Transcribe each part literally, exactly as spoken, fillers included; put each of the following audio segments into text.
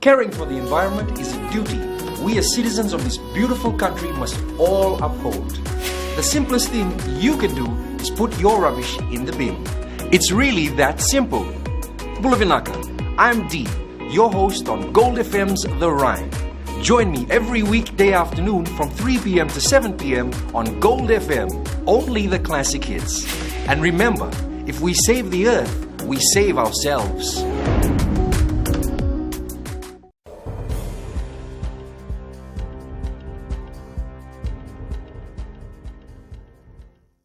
Caring for the environment is a duty we as citizens of this beautiful country must all uphold. The simplest thing you can do is put your rubbish in the bin. It's really that simple. Bula vinaka, I'm Dee, your host on Gold F M's The Rhyme. Join me every weekday afternoon from three p.m. to seven p.m. on Gold F M, only the classic hits. And remember, if we save the earth, we save ourselves.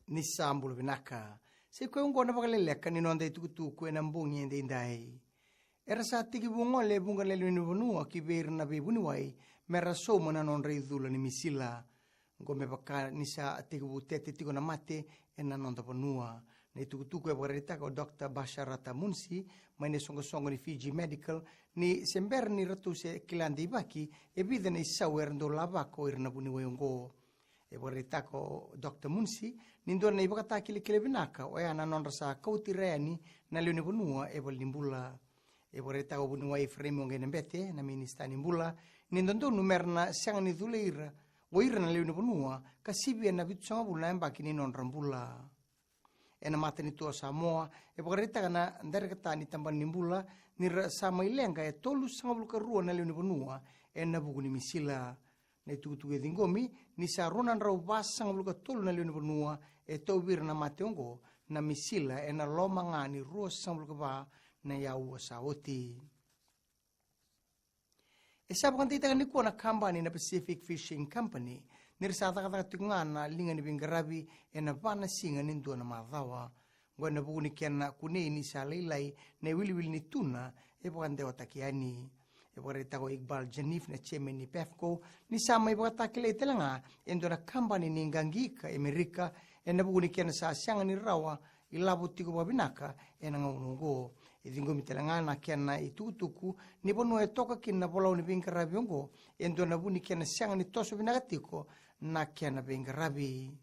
Ni sa bula vinaka. Sa i koya oqo na vakaleleka ni noda itukutuku ena bogi edaidai. Era sa tekivu gole e vuqa na lewe ni vanua ki vei ira na veivuniwai me ra sauma na nodra icula ni misila. Oqo me vaka ni sa tekivu tete tiko na mate ena noda vanua. Na itukutuku e vakaraitaka o Dr Basharata Munsi mai na isoqosoqo ni Fiji Medical ni se bera ni ratou se kila deivaki e vica na isau era dau lavaka o ira na vuniwai oqo. E vakaraitaka o Dr Munsi ni dua na ivakatakilakila vinaka oya na nodra sa kauti ira yani na lewe ni vanua e valenibula. E vakaraitaka o vuniwai Ifereimi Waqainabete, na minisita ni bula, ni dodonu mera na sega ni culei ira o ira na lewe ni vanua ka sivia na vitusagavulu na yabaki ni nodra bula. Ena matanitu o Samoa, e vakaraitaka na dairekita ni tabana ni bula ni ra sa mai leqa e tolusagavulu ka rua na lewe ni vanua ena vuku ni misila. Na itukutuku e ciqomi ni sa rua na drau vasagavulu ka tolu na lewe ni vanua e tauvi ira na mate oqo na misila ena loma ga ni ruasagavulu ka va na aua sa oti. E sa vakadeitaka nikua na kabani na Pacific Fishing Company ni ra sa cakacaka tiko ga na liga ni veiqaravi ena va na siga ni dua na macawa. Oqo ena vuku ni kena kunei ni sa lailai na iwiliwili ni tuna e vakadewataki yani. E vakaraitaka o Iqbal Janif, na chairman ni PEFCO, ni sa mai vakatakilai tale ga e dua na kabani ni qaqi ika e Amerika ena vuku ni kena sa sega ni rawa ilavo tiko vakavinaka ena gauna oqo. E ciqomi tale ga na kena itukutuku ni vanua e toka kina na volau ni veiqaravi oqo e dua na vu ni kena sega ni toso vinaka tiko na kena veiqaravi.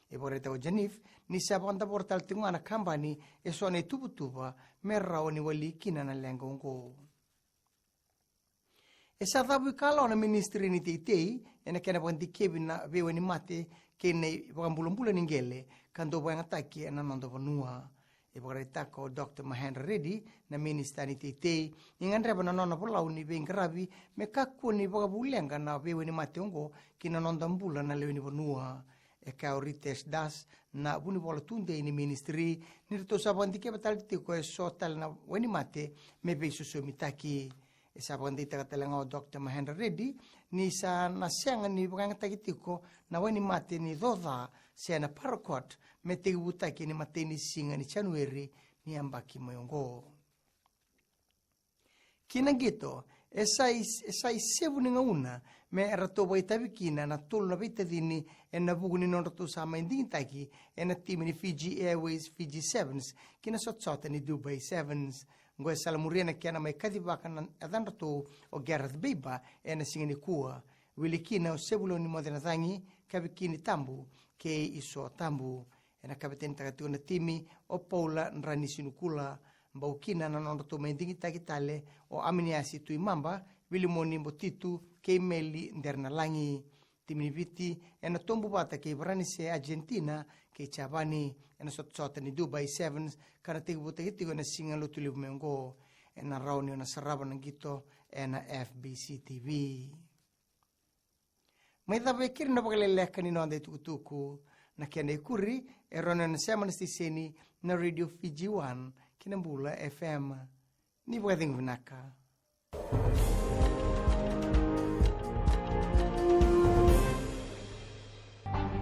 E vakaraitaka o Janif ni sa vakadavora tale tiko ga na kabani e so na ituvatuva me rawa ni wali kina na leqa oqo. E sa cavuikalawa na ministry ni teitei ena kena vakadikevi na veiwainimate kei na ivakabulabula ni qele ka dau vakayagataki ena noda vanua. E vakaraitaka o Dr Mahendra Reddy, na minisita ni teitei, ni gadreva na nona volau ni veiqaravi me kakua ni vakavuleqa na veiwainimate oqo ki na noda bula na lewe ni vanua. E kaya o Ritesh Das, na vunivola tudei ni ministry, ni ratou sa vakadikeva tale tiko e so tale na wainimate me veisosomitaki. E sa vakadeitaka tale ga o Dr Mahendra Reddy ni sa na sega ni vakayagataki tiko na wainimate ni coca se na paraquat me tekivutaki ena imatai ni siga ni Janueri ni yabaki mai oqo. Ki na qito, e sa i, e sa isevu ni gauna me ratou vakaitavi kina na tolu na veitacini ena vuku ni nodratou sa mai digitaki ena timi ni Fiji Airways Fiji Sevens ki na sotasota ni Dubai Sevens. Oqo e salamuria na kena mai kacivaka na yacadratou o Gareth Baber ena siga nikua. Wili kina o Sevuloni Mocenacagi, Kavikini Tabu kei Iso Tabu. Ena kavetanitaka tiko na timi o Paula Dranisi Nukula. Bau kina na nodratou mai digitaki tale o Aminiasi Tuimaba, Vilimoni Botitu kei Meli Derenalagi. Timi ni Viti ena tobu vata kei Varanise, Argentina kei Japani ena sotasota ni Dubai Sevens ka na tekivutaki tiko ena Siga Lotulevu mai oqo. Ena rawa ni o na sarava na qito ena F B C T V. Mai cava e keri na vakaleleka ni noda itukutuku. Na kena ikuri e rawa ni o na sema na siteseni na Radio Fiji One kei na Bula F M. Ni vakacegu vinaka.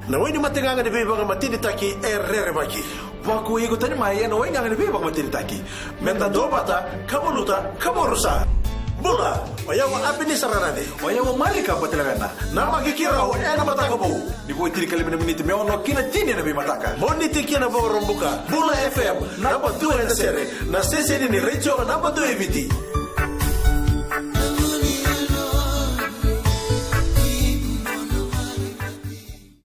Na wainimate gaga ni veivakamatenitaki e rerevaki. Vakuai iko tani mai ena waigaga ni veivakamatenitaki. Meda duavata, ka valuta, ka vakarusa. Bula, o yau o Apenisa Rarave. O yau o Malika Batilavena. Namaki keirau ena Mataka Vou. Ni vo e tinikalima na miniti me ono ki na tini ena veimataka. Moniti ki na Vakaraubuka. Bula F M, naba dua ena sere. Na siteseni ni retio naba dua e Viti.